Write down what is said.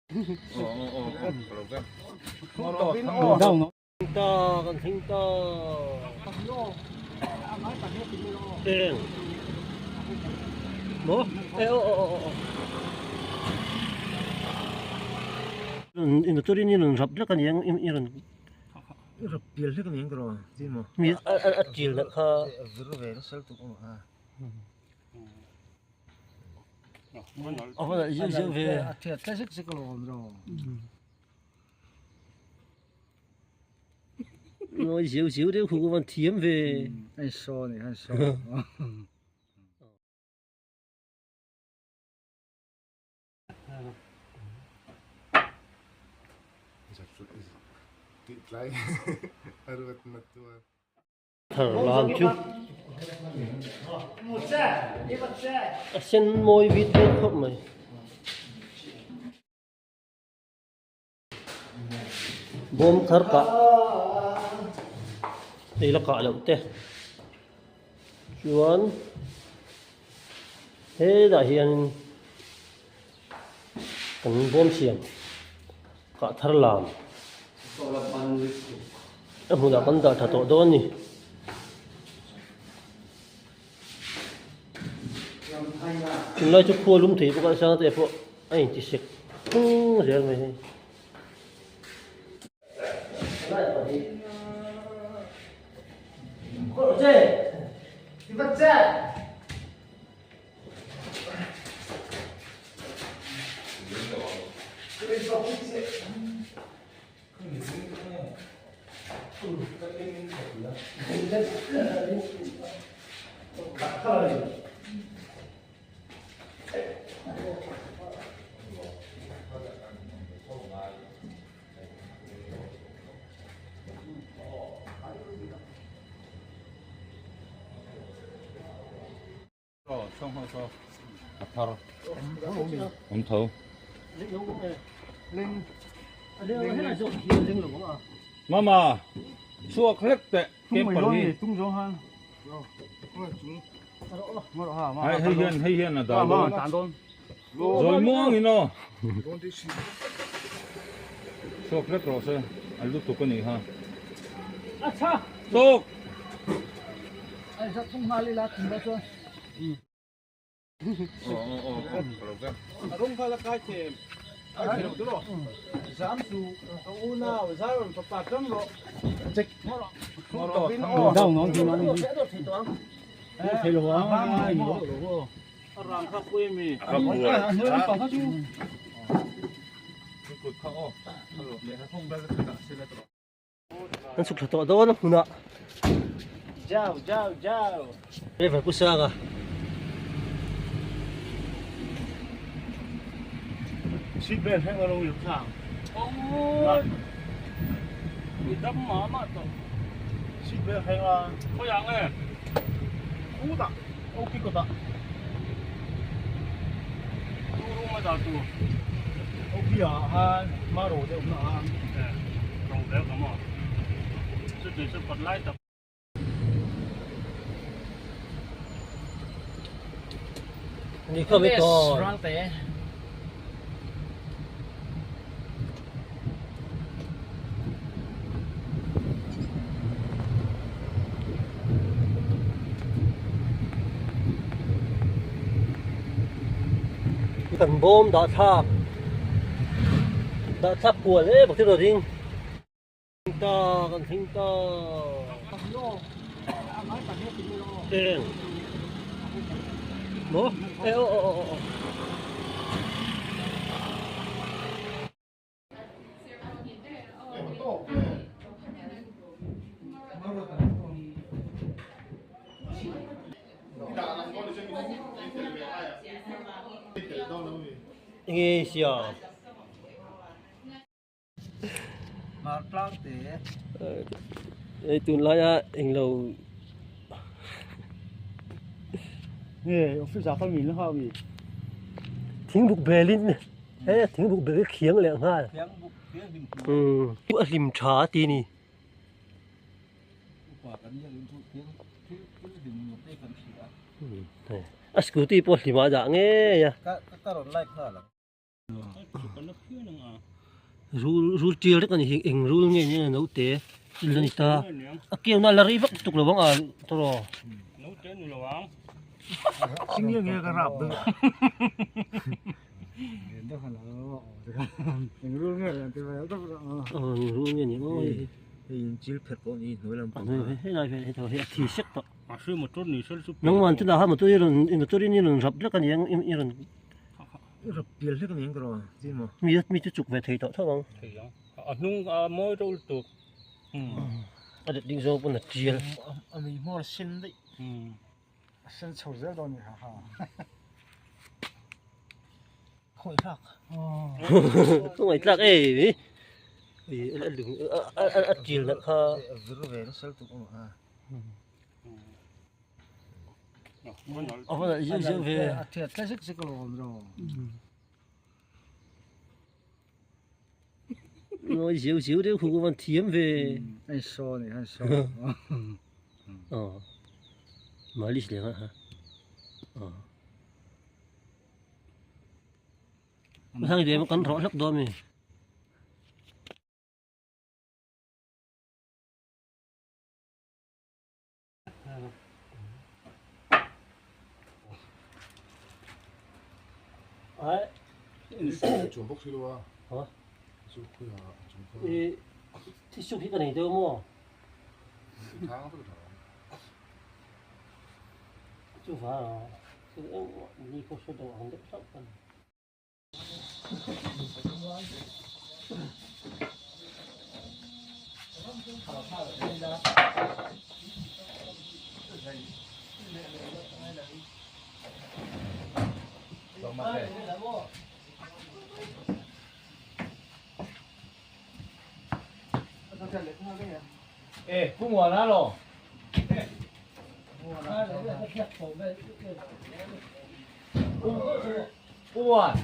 Ta kan thleng ta. Eng. Maw? E aw aw aw aw. I motor in i rawn rap hlek a ni ang i rawn. I rap pial hlek a ni ang ka rawn ti maw? Mi a til nalh kha. A vir ve nasa lutuk a maw ha. A va nalh zeuh zeuh ve. A thiat thlai zek zek alawm rawh. Ngawi zeuh zeuh deuh khu ka van thiam ve. A insaw a ni a insaw. Thar lam chu a sen mawi vit vel khawp mai. Bawm thar kah ei la kah loh te chuan hetah hianin kan bawm siam kah thar lam a hmunah kan dah tha tawh dawn a ni. Tunlai chu khua lum thei bawk a sang te pawh a inti sek phung zel mai hei. A thar awm tho. Mama chhuak hlek teh camper hi. Hei hian hei hian a dal dawn. Zawi muang in aw. Chhuak hlek rawh se a lutuk a nih kha. Tawk. An chhuk thla tawh dawn a hmunah. Jau jau jau. Driver pu Sanga. Seat belt heng alo in thang. Oh. Mi dam ma ma to. Seat belt heng a. Khawi ang e. Khu ta. Ok ko ta. Tu rum a dah tu. Ok a han ma ro deuh na ang. Ro ve ka maw. Chu ti chu pat lai tak. Ni kha mi kawn. Rangte. Kan bawm dah thlak dah thlak kual em bawk thil a ding ta kan thleng ta eng maw e aw aw aw aw. Enge sia. Ei tunlaia englo. Nge office ah khan min la nghak mi. Thingbuk belin he thingbuk bel khiang leh nghal. Umm a hlim tha a ti ni. A scooty pawh hlim ah dah ngei a. Rul rul tial vek a ni hi eng rul nge nia naute chil a ni ta a keu na la rei vak tuk lo ang a tawraw. Naute ni lo ang. Nge nge ka rap deuh. Eng rul nge an ti mai deuh a. Aw eng rul nge ni maw hei hi. Hei in chil phet pawh ni hnuai lam pang. Hei lai vel hei tho hei a thi sek tawh. A hri motor ni sel chu. Nangman chutah khan motor i rawn motor in i rawn rap hlek a ni ang i rawn. I rap pial hlek a ni ang ka rawn ti maw. Mi mi chu chuk ve thei tawh tho ang. Thei ang. A hnung a mawi reuh lutuk. A let ding zawng pawn a tial. A mei hmawr a sen daih. A sen chho zel dawn a ni ha ha. Khawi hlak. Khawi tlak e. A lung a tial nalh kha. A vir ve nasa lutuk awm a. A va nalh zeuh zeuh ve. A thiat thlai zek zek alawm zawng. Ngawi zeuh zeuh deuh khu ka van thiam ve. An saw a ni an saw. Aw. Malis leh ha. Aw. Hang ve kan rawh hlek dawn mi. Tissue hi ka nei deuh maw? Chuvang thil engmah ni pawh hre deuh ang deuh hlauh ka ni. E, pu Muana lo. Pu Muan.